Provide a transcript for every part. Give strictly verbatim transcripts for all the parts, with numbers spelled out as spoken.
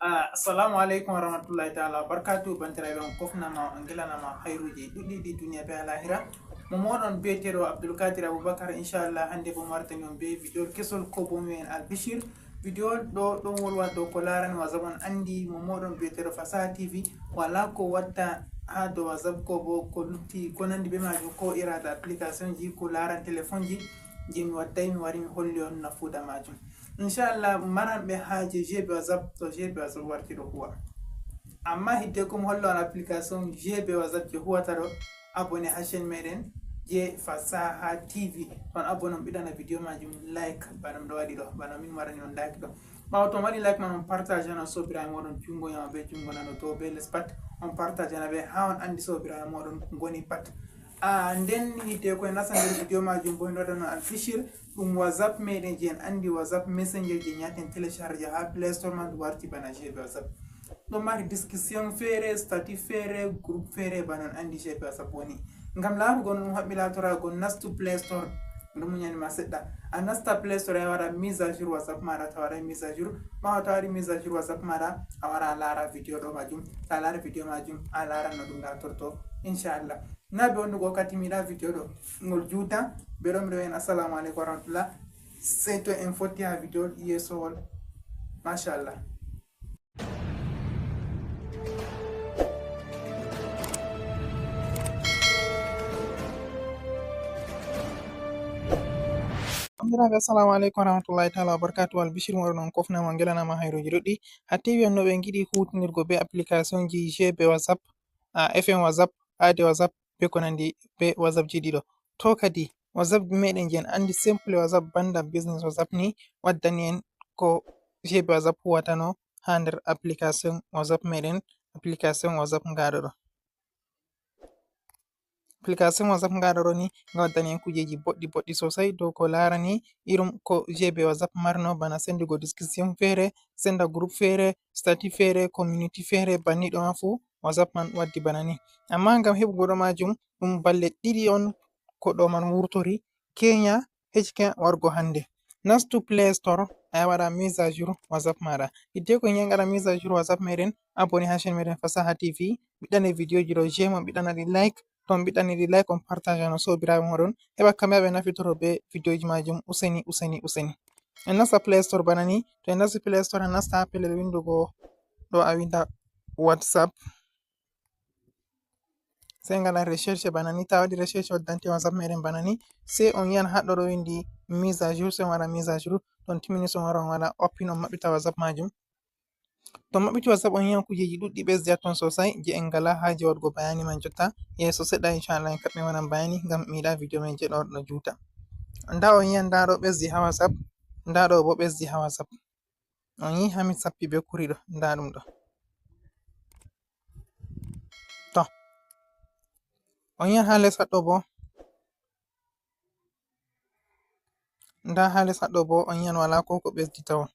Ah, assalamu aleykum wa rahmatullahi taala wa barakatuh. Bantiraɓe, on kofnama, on gelanama hayruji ɗuɗɗi ɗi duniya be alahira. Mo moɗon biyeteɗo Abdul Kadir Abubakar, inchallah hande bo martani on be video kesol ko bo mi en Albishir. Video ɗo ɗon wolwa dow ko larani WhatsApp. On andi mo moɗon biyeteɗo Fasaha T V wala ko watta ha dow WhatsApp ko bo ko lutti ko nandi be majum, ko irada application ji ko laran téléphone ji je mi wattay, mi wari mi holli on nafuda majum. Inchallah maranɓe haje G B WhatsApp, to G B WhatsApp warti ɗo huwa. Amma hidde ko mi holla on application G B WhatsApp je huwata ɗo, abonné ha chaîne meɗen je Fasaha T V. On abonné, on ɓiɗana video majum like, bana mi ɗo waɗi ɗo, bana min warani on like ɗo. Ɓawo to on waɗi like man, on partage ana sobiraɓe moɗon jungo nyamo be jungo nano, to be les pat, on partage ana ɓe ha on andi sobiraɓe moɗon ngoni pat. Ah, nden hidde ko en nasta nder video majum bo en waɗano Albishir. Ɗum WhatsApp meɗen je en andi, WhatsApp Messenger je nyaten télécharge ha Play Store man, ɗum warti bana G B WhatsApp. Ɗon mari discussion feere, statut feere, groupe feere, bana on andi G B WhatsApp woni. Ngam laarugol ɗum haɓɓi laatoragol, nastu Play Store, ɗum munyani ma seɗɗa. A nasta Play Store, a waɗa mise à jour WhatsApp maɗa, ta waɗa mise à jour. Ɓawo ta waɗi mise à jour WhatsApp maɗa, a wara a laara video ɗo majum. Ta laari video majum, a laara no ɗum laatorto, inchallah. Na be wondugo wakkati mi yiɗa video ɗo ngol juuta. Be ɗo mi ɗo en assalamu aleykum wa rahmatullah. Sey to en fotti ha video yeesowol. Machallah. Banndiraaɓe, assalamu aleykum wa rahmatullahi taala wa barakatuh. Albishir moɗon, on kofnama, on gelanama hayruji ɗuɗɗi. Ha tewi on no ɓe ngiɗi hutinirgo be application ji G B WhatsApp, a, F M WhatsApp, A D WhatsApp, be ko nandi be WhatsApp ji ɗiɗo. To kadi WhatsApp meɗen je en andi simple WhatsApp banda business WhatsApp ni waddani en ko G B WhatsApp huwatano ha nder application WhatsApp meɗen, application WhatsApp ngaɗo ɗo. Application WhatsApp ngaɗo ɗo ni nga waddani en kujeji boɗɗi boɗɗi sosai dow ko larani irum ko G B WhatsApp marno, bana sendugo discussion feere, senda group feere, statut feere, community feere, banni ɗo ma fu WhatsApp man waddi bana ni. Amma ngam heɓugo ɗo majum, ɗum balle ɗiɗi on ko ɗo man wurtori, Kenya, H K wargo hande. Nastu Play Store, a waɗa mise à jour WhatsApp maɗa. Hidde ko nyen ngaɗa mise à jour WhatsApp meɗen, abonné ha chaîne meɗen Fasaha T V, ɓiɗɗane video ji ɗo, j'aime, ɓiɗɗana ɗi like, ton ɓiɗɗani ɗi like, on partage no sobiraɓe moɗon. Heɓa kamɓe ɓe nafitoro be video ji majum, useni, useni, useni. En nasta Play Store bana ni. To en nasti Play Store, en nasta ha pellel windugo ɗo a winda WhatsApp. Sey ngaɗa recherche bana ni. Ta waɗi recherche waddante WhatsApp meɗen bana ni. Sey on yiyan haɗɗo ɗo windi mise à jour, sey on waɗa mise à jour. Ton timmini sey on wara on waɗa open, on maɓɓita WhatsApp majum. To on maɓɓiti WhatsApp on yiyan kujeji ɗuɗɗi ɓesdi ha ton sosai je en ngala haje waɗugo bayani man jotta. Yeeso seɗɗa inchallah en kaɓɓi waɗan bayani ngam mi yiɗa video men je ɗo ɗo juuta. Nda on yiyan nda ɗo ɓesdi ha WhatsApp, nda ɗo bo ɓesdi ha WhatsApp. On yi ha mi sappi be kuri ɗo, nda ɗum ɗo. To. On yi ha les haɗɗo bo. Nda ha les haɗɗo bo, on yi wala ko ko ɓesdi tawon.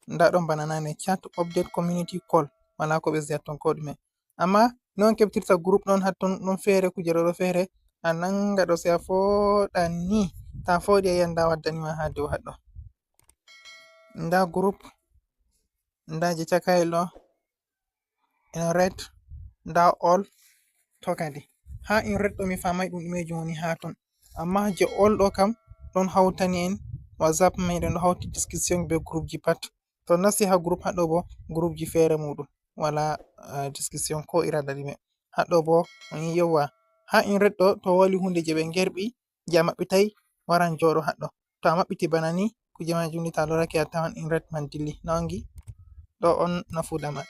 Nda ɗon bana nane, chat, update, community, call. Wala ko ɓesdi hatton ko ɗume. Amma non keɓtirta group ɗon hatton, ɗon feere, kuje ɗo ɗo feere. A nanga ɗo sey a fooɗa ni. Ta fooɗi a yiyan nda waddani ma ha dow haɗɗo. Nda group, nda je cakayel ɗo, en red, nda all, to kadi. Ha in red ɗo mi famai ɗum ɗumeji woni ha ton. Amma je all ɗo kam ɗon hautani en WhatsApp meɗen, ɗo hauti discussion be group ji pat. To nasti ha group haɗɗo bo, group ji feere muɗum. Wala, ah, discussion ko irada ɗume. Haɗɗo bo, on yi yewwa. Ha in red ɗo, to wali hunde je ɓe ngerɓi, je a maɓɓitai, waran joɗo haɗɗo. To a maɓɓiti bana ni, kuje majum ni ta lorake a tawan in red man dilli. Na ongi? Ɗo on nafuda man.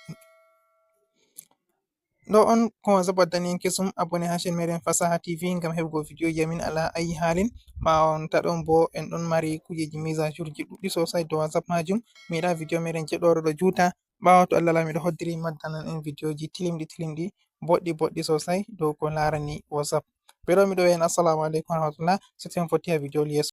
Ɗo on ko WhatsApp waddani en kesum, abonné ha chaîne meɗen Fasaha T V ngam heɓugo video ji amin ala ayi halin. Ɓawo on ta ɗon bo en ɗon mari kujeji mise à jour ji ɗuɗɗi sosai dow WhatsApp majum. Mi yiɗa video meɗen je ɗo ɗo juuta. Ɓawo to Allah lami ɗo hoddiri maddanan en video ji tilimɗi tilimɗi boɗɗi boɗɗi sosai dow ko larani WhatsApp. Ɓe ɗo mi ɗo en assalamu alaikum warahmatullah. Soten fotti ha video yeeso.